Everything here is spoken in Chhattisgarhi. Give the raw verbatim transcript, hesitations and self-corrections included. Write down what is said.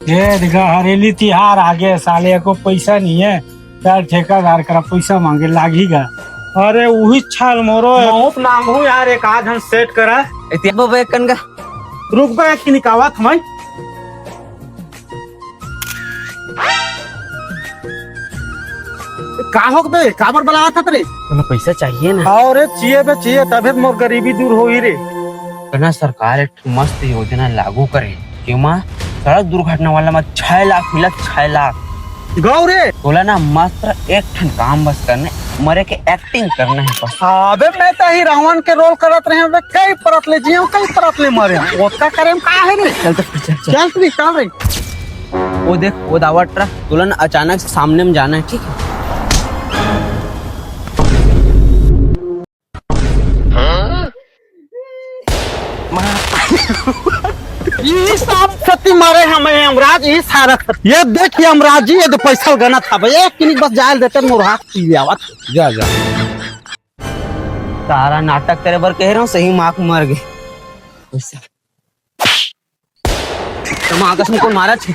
ए, देखा, हरेली तिहार आगे, साले एको पैसा नहीं है। चल, ठेकेदार करा पैसा मांगे, लागी गा। अरे, उही छाल मोरो। बहुत मांगू यार, एक आध झन सेट करा। इतिया बाबा एक कन का। रुक बे, एक निकावत हमें। का हो बे, काबर बलावत हत रे? तोला पैसा चाहिए ना? हाँ रे, चाहिए बे, चाहिए, तबे तो मोर गरीबी दूर होही रे। ना, सरकार एक ठो मस्त योजना लागू करे, जेमा सड़क दुर्घटना वाला में छह लाख मिला, छह लाख। गौ रे। तोला ना मात्र एक ठन काम बस करने, मरे के एक्टिंग करना है बस। अबे मैं तो ही रावण के रोल करत रहे हूँ, कई परत ले जियो, कई परत ले मरे हूँ। ओतका करे में का है रे? चल तो फिर चल, चल। चल तू निकाल रे। वो देख, वो दावत रहा, तोला ना अचानक से सामने में जाना है, ठीक है? ई सारक सती मारे हमें यमराज, ई सारक सती। ये देख यमराज जी, ये तो पैसा गना था भाई, एक किनिक बस जायल देते मोर हाथ पी आवत। जा, जा। तारा नाटक करे बर कह रहा हूँ, सही माँ के मर गए। पैसा। तमा आकाश में कौन मारा छे?